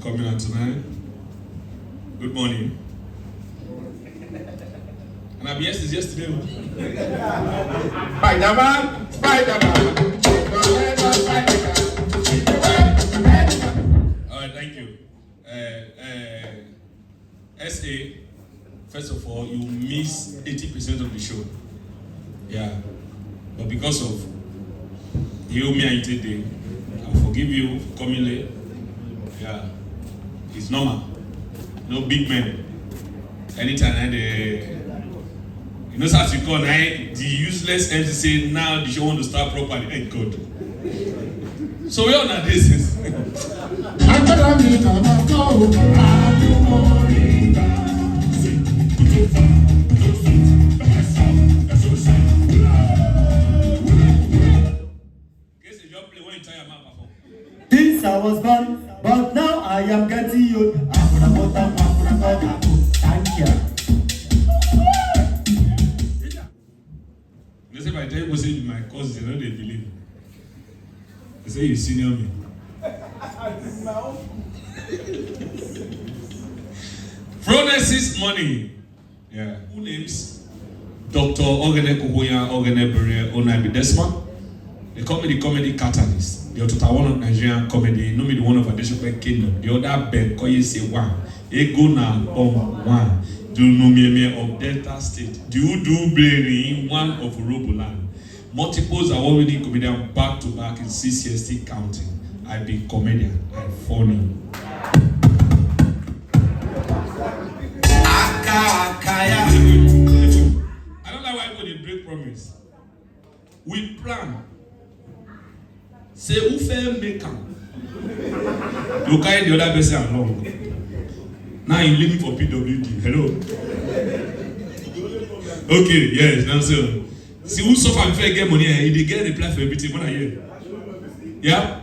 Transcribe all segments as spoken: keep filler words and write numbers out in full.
Coming out tonight. Good morning. And I be yes is yesterday. Spider-Man, Spider-Man. All right, thank you. Uh, uh, S A, first of all, you miss eighty percent of the show. Yeah. But because of you, me and you today, I forgive you for coming late. Yeah. It's normal. No big men. Anytime I dey, you know, as you call, I, the useless M C say now the show want to start properly. Thank God. So we all know this is. Agbára mi kà máa kọ́ o, àdúgbò rí bá. Case you just play when you tire, man, perform. Since I was born, but now I am getting old. Thank you. They say if I tell you say you be my cousin, they no dey believe. They say you senior me. Phronesis money. Yeah. Who names? Doctor Ogene Kukuya, Ogene Bere, Onabi Desmond. They call me the comedy catalyst. The Otota one of Nigerian comedy, no me the one of Adesope Kingdom. The other Ben Koye say one. Ego na bomb one. Do no me me of Delta State. Do do Bleri one of Roboland. Multiples award-winning comedian back to back in six years, still counting. I be comedian. I funny. I don't like why people dey break promise. We plan. Say who fair make am? You carry the other person along. Now you leave me for P W D. Hello. Okay, yes, now so. See who suffer before you get money, eh? You dey get reply for everything. When I hear. Yeah?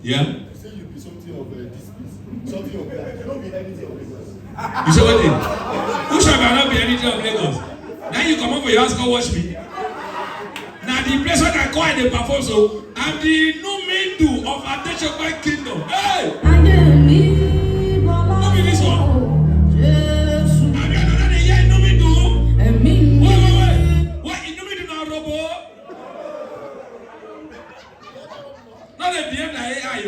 Yeah? You say what? Who shall I not be anything of Lagos? Now you come up for your house, come watch me. Now the place where I call, I dey perform, so I'm the Numindu of Adesope Kingdom. Hey! Who be this one? Have you another day here, Numindu? Wait, wait, wait. What, Numindu na Robo? No dey behave like A I o.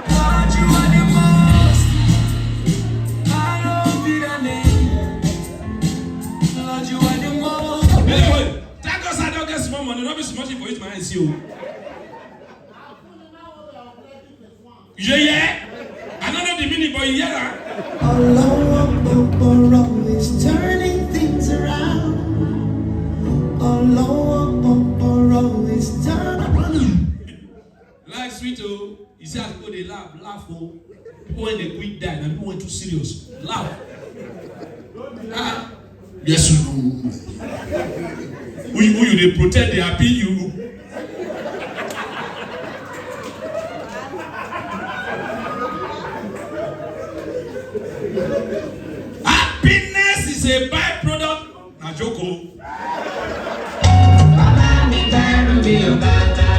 Lord, you are the most. I don't be the name. Lord, you are the most. Anyway, thank God say I don get small money, no be small thing for use my eyes see o. You hear? I don't know the meaning, but you hear am. Olowo Boboro is turning things around. Olowo Boboro is turning. Life sweet o. You see as people dey laugh, laugh o. People wey dey quick die, na people wey too serious. Laugh. Ah, yes, you know. Who, who you dey protect, dey happy you. Happiness is a byproduct. Na joke o. Bàbá mi bẹ̀rù mi ò bàbá,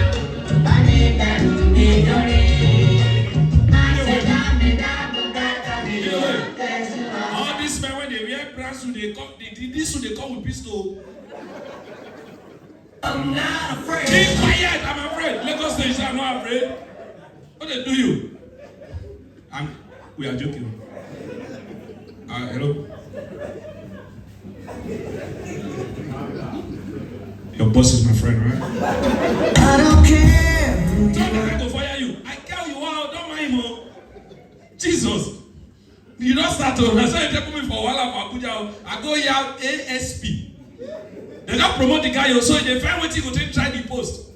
bá mi bẹ̀rù mi lórí. Má ṣe dá mi dá bùkátà mi lórí. All these men wey dey wear brown suit dey come, the, the, this suit dey come with pistol. I'm not afraid. Keep quiet, I'm afraid. Lagos State, I'm not afraid. What they do you? And we are joking. Uh, hello? Your boss is my friend, right? I don't care. Don't let go fire you. I tell you what, don't mind him. Jesus. You don't start to. That's why you take me for wahala for Abuja. I go here A S P. They don't promote the guy, so they find what he go take try the post.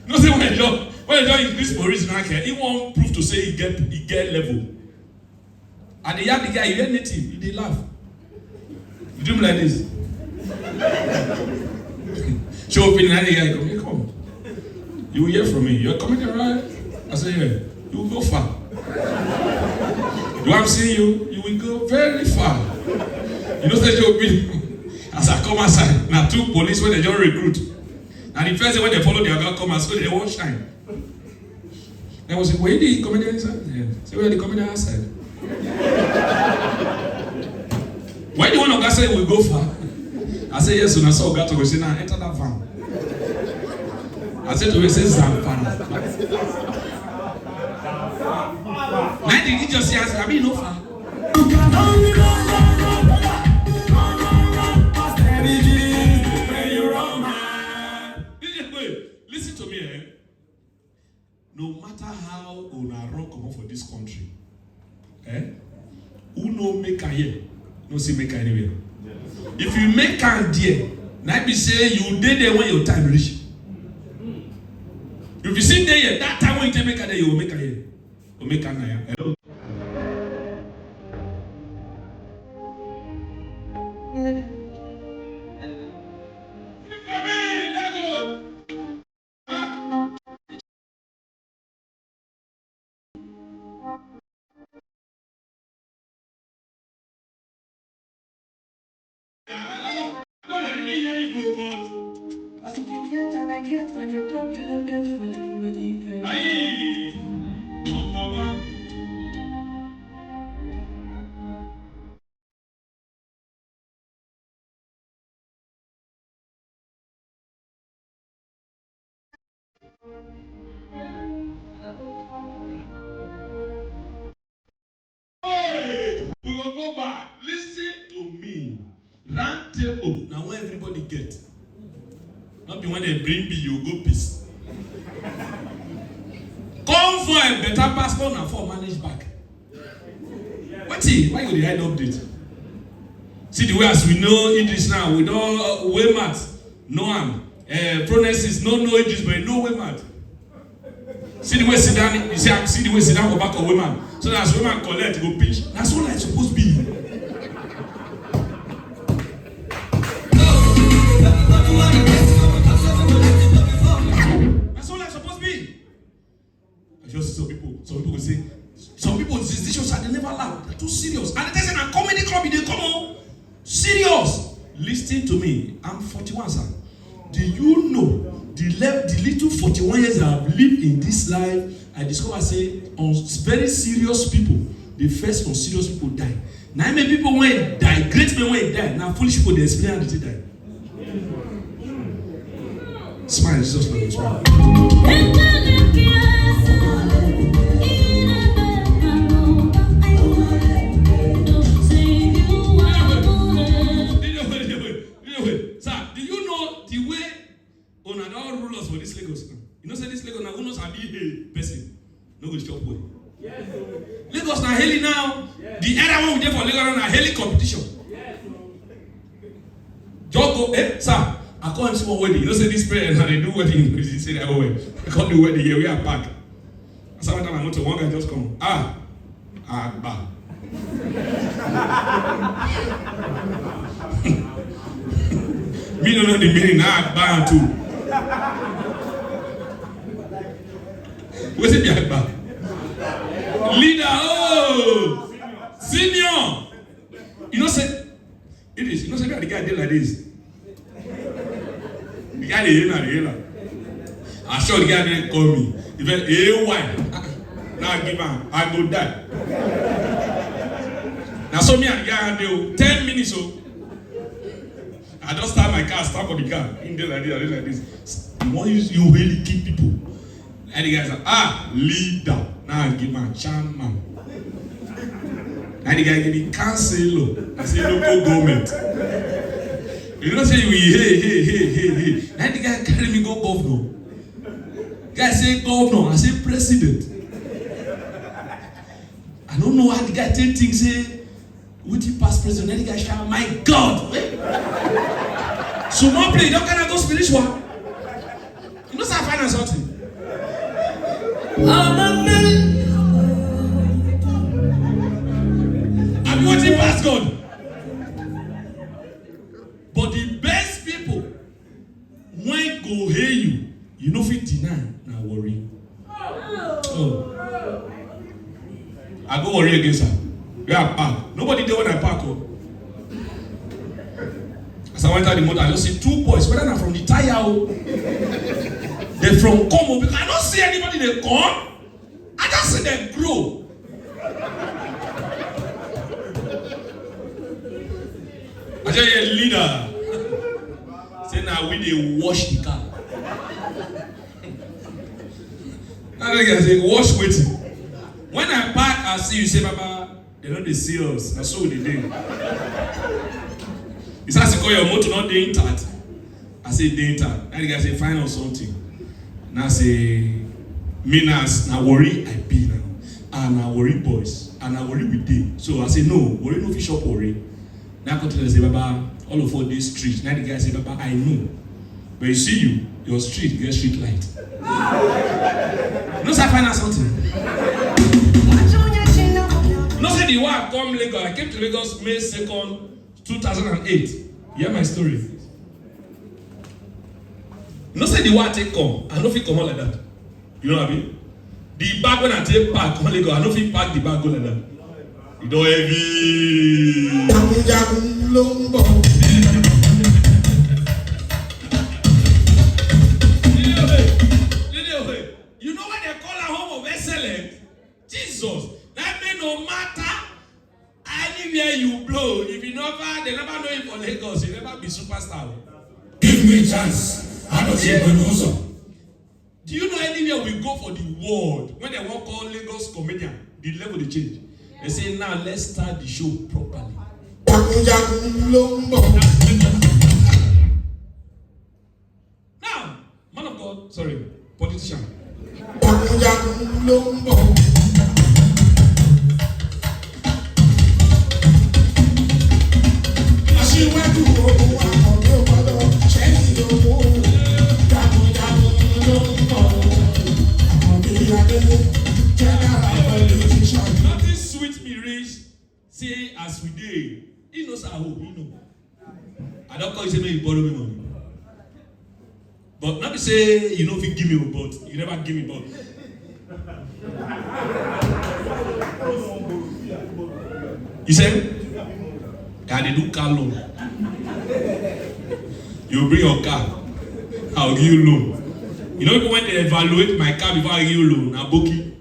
No say when they don't when they don't increase for reason, I care. He won't prove to say he get he get level. And the young guy, you hear native, you dey laugh. You do me like this. Show up in the guy, come here, come. You will hear from me. You're coming here, right? I say, yeah. You will go far. Do I'm seeing you, you will go very far. You know, say, Joe, as I come outside, now two police when they just recruit. And the first thing when they follow their girl come and so they won't shine. I was like, "Where the comedian inside?" Yeah. Say, "Where the comedian outside?" Why the one of God say we go far? I say, "Yes, una saw God to go say now enter that van." I said to him, say, "Zamfara." Now the idiot say, "I mean, no far." You can only run, run, run, run, run, run, past every G. When you run, man. Listen to me, eh? No matter how una run comot for this country, eh? Who no make am here, no see make am anywhere. If you make am there, na be say you dey there when your time reach. If you see dey here, that time when you take make am there, you go make am here. Go make am na here. Hello? Hey, we go go back. Listen to me. Round table na when everybody get. Not be when they bring me, you go peace. Convoy better passport na for manage back. Wetin? Why you dey hide update? See the way as we know English now, we don, uh, way math, know am. Uh, pronunciations, no know English, but know way math. See the way sit down, you see, see the way sit down for back of woman. So that as woman collect, go pinch. That's all I suppose be. That's all I suppose be. I just see some people, some people go say, some people, this, this show, they never laugh. They're too serious. And they say, "Na comedy club, they come on." Serious. Listen to me. I'm forty-one, sir. Do you know the, le- the little forty-one years I have lived in this life? I discover say on very serious people, the first unserious people die. Now many people when die, great men when die. Now foolish people they explain how they die. Smile, Jesus, smile, smile. Sir, do you know the way una don rule us for this Lagos now? You know say this Lagos now, who knows abi a person no go chop well. Lagos na heli now. The era when we dey for Lagos na heli competition. Just go, eh, sir, I come see one wedding. You know say this parents na dey do wedding in this area well. I come do wedding here, we are back. As I went down my motor, one guy just come. Ah, Agba. Me no know the meaning, na Agba too. Wetin be Agba? Leader, oh! Senior! You know say, it is, you know say me and the guy dey like this. The guy dey hail am, dey hail am. I sure the guy dey call me. If I, A Y, now I give am, I go die. Na so me and the guy dey o, ten minutes o. I just start my car, start for the car. Him dey like this, I dey like this. You wan use you really kill people. And the guy say, "Ah, leader." Now I give am chairman. Now the guy give me councillor. I say local government. You know say we hey, hey, hey, hey, hey. Now the guy carry me go governor. Guy say governor, I say president. I don't know how the guy take things say wetin pass president, then the guy shout, "My God!" Eh? So one play, you don't kind of go spiritual. You know, say I find out something. I'm a man. I'm wetin pass God. But the best people when go hail you, you no fit deny na Warri. Oh. I go Warri again, sir. Where I park? Nobody there when I park. Oh. As I went out the motor, I just see two boys, whether na from the tire, oh. They from come, oh, because I don't see anybody they come. See dem grow. I just hear leader say na we dey wash the car. That guy say wash wetin? When I park, I see you say, "Baba, they no dey see us." Na so we dey dey. He say, "As you call your motor not dey intact." I say, "Dey intact." That guy say, "Find us something." Na say, "Me na, na Warri I be now. And na Warri boys. And na Warri we dey." So I say, "No, Warri no fit shop Warri." Na I come tell them say, "Baba, all of us dey street." Na the guy say, "Baba, I know. But you see you, your street get street light." No, sir, find out something. No, say the way I come Lagos, I came to Lagos May second, two thousand and eight. Hear my story. No, say the way I take come, I no fit come out like that. You know what I mean? The bag when I take pack, come Lagos, I no fit pack the bag go like that. E don heavy. Jagunjagun ló ń bọ̀. You know what they call a home of excellence? Jesus. That mean no matter anywhere you blow, if you never, they never know you for Lagos, you never be superstar. Give me chance. I don't see when also. Do you know anywhere we go for the world when they won't call Lagos comedian, the level they change? They say, "Now let's start the show properly." Jagunjagun ló ń bọ̀. Now, man of God, sorry, politician. Jagunjagun ló ń bọ̀. Aṣíwájú ogun akọ̀wé gbọ́dọ̀ ṣẹ́yìn ogun. Jagunjagun ló ń bọ̀. Àkànbí Adé, general politician. Nothing sweet me reach. See, as we dey, he knows our hope, he know. I don't call you say make you borrow me money. But not to say you know if you give me, but you never give me, but you say, "Can they do car loan?" You bring your car, I'll give you loan. You know, people when they evaluate my car before I give you loan, aboki.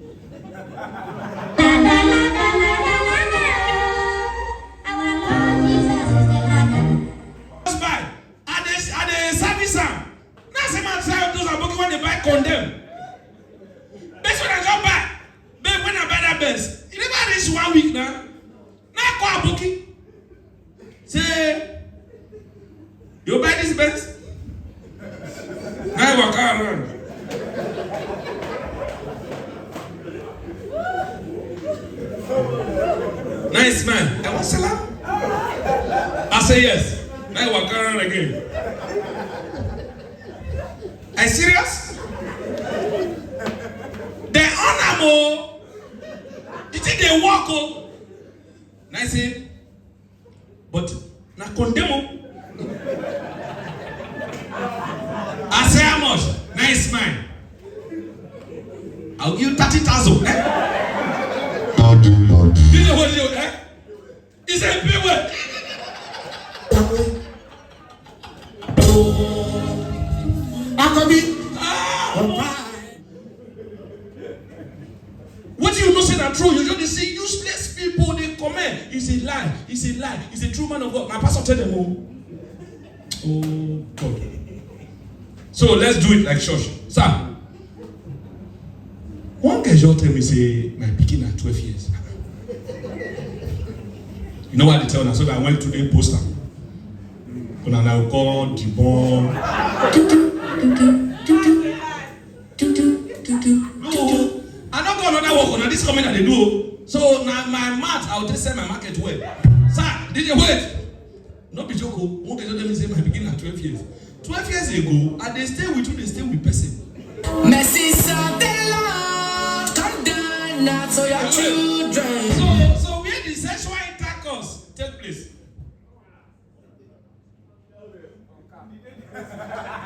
Just buy. I dey, I dey service am. Now say man sell those aboki when they buy condemn. Best when I just buy. Babe, when I buy that best, you never reach one week now. Now call aboki. Say, "You buy this Benz?" Now you walk around. Nice man. I want salam. I say yes. Now you walk around again. Are you serious? They on am o. The thing dey work o. Now I say, but na condemn o. I say, "How much?" Nice man. I'll give you thirty thousand. Eh? This is what you, eh? It's a big way. Akobi. Ah! What do you know say na true? You just dey see useless people dey comment. It's a lie. It's a lie. It's a true man of God. My pastor tell them, oh. Oh God. So let's do it like church. Sir, one girl just tell me say my pikin na twelve years. You know what they tell now? So that I went to the poster. Una na call the bomb. No, I no go another work. Now this coming that they do. So now my mouth, I'll just sell my market well. Sir, did you wait? No be joke o. One person tell me say my pikin na twelve years. Twelve years ago, I dey stay with you, dey stay with person. Mercy of the Lord, come down now to your children. So, so where the sexual intercourse take place?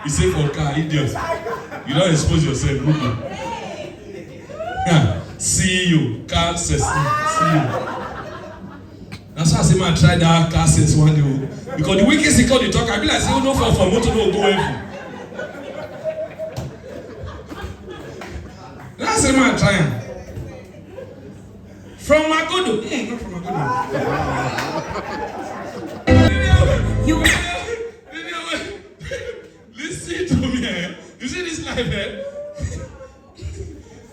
He say for car, idiot. You don't expose yourself, good man. Yeah. C E O, car sexy, C E O. That's why I say, man, try that car sense one day o. Because the way he call the talk, I be like say, "Oh, no, for, for motor, no go heaven." That's a man try am. From Magodo. Mm, not from Magodo. You Listen to me, eh? You see this life, eh?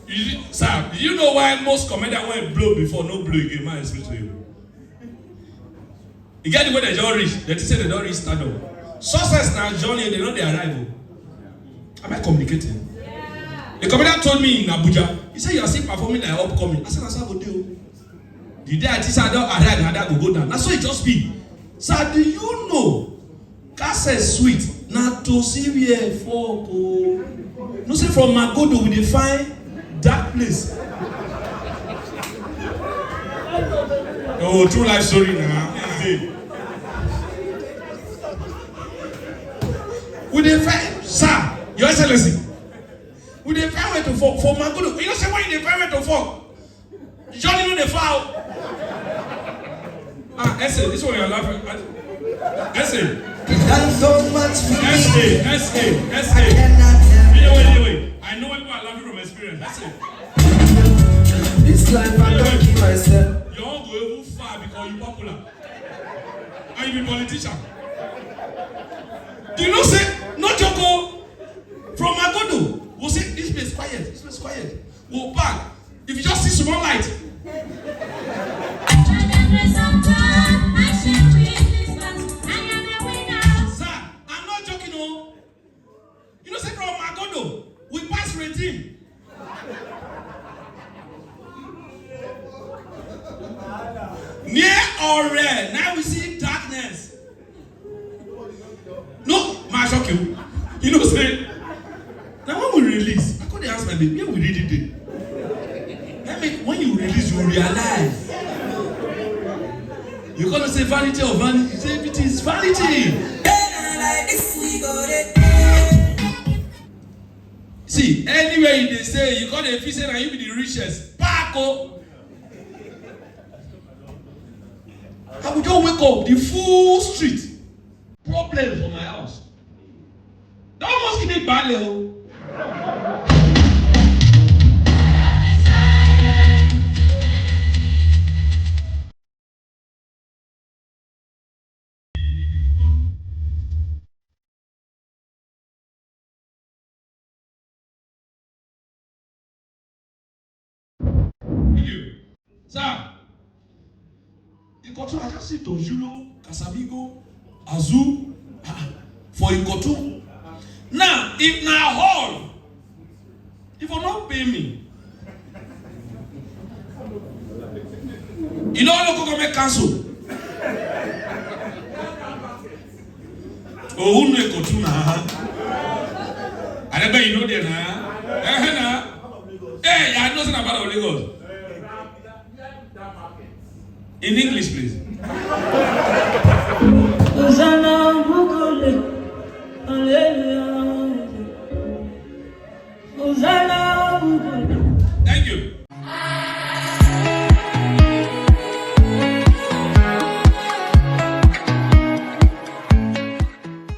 You see, sir, do you know why most comedian wey blow before no blow again? Man, explain to you. You get the way they don't reach. They say they don't reach stardom. Success na journey, they don't dey arrive. Oh. Am I communicating? The comedian told me in Abuja, he said, "You are still performing like upcoming." I said, "I said, go do." The day I think say I don arrive, na that go go down. Na so e just be. Sir, do you know? Castle sweet. Na to see where fuck o. No say from Magodo we dey find dark place. Oh, true life story na. We dey find, sir, your excellency. We dey find where to fuck for Magodo. You know say when you dey find where to fuck, Johnny no dey foul. Ah, essay, this one you're laughing at. Essay. Done so much for me. Essay, essay, essay. I cannot tell Wait, wait, wait, wait. I know when people are laughing from experience. Essay. This life I can't keep myself. Your own go even far because you popular. And you be politician. Do you know say no joke o? From Magodo, we say this place quiet, this place quiet. We park. If you just see small light. Sir, I'm not joking o. You know say from Magodo, we pass Redeem. Near Ore, now we see darkness. No, ma shock you. You know say, now when we release, I come dey ask my baby, where we really dey? I mean, when you release, you realize. You gonna say vanity of vanity, you say everything is vanity. See, anywhere you dey say, you gonna feel say na you be the richest. Pack o. I go just wake up, the full street. Problem for my house. That must give me ballet o. Sir, Ikotun, I just see Tonjulo, Casamigo, Azu, ah, for Ikotun. Now, if na hall, if you not pay me, you know, local government council. Oh, who know Ikotun na? I never you know there na. Eh, na. Hey, I know something about Lagos. In English, please. Hosanna, Hosanna, Hosanna.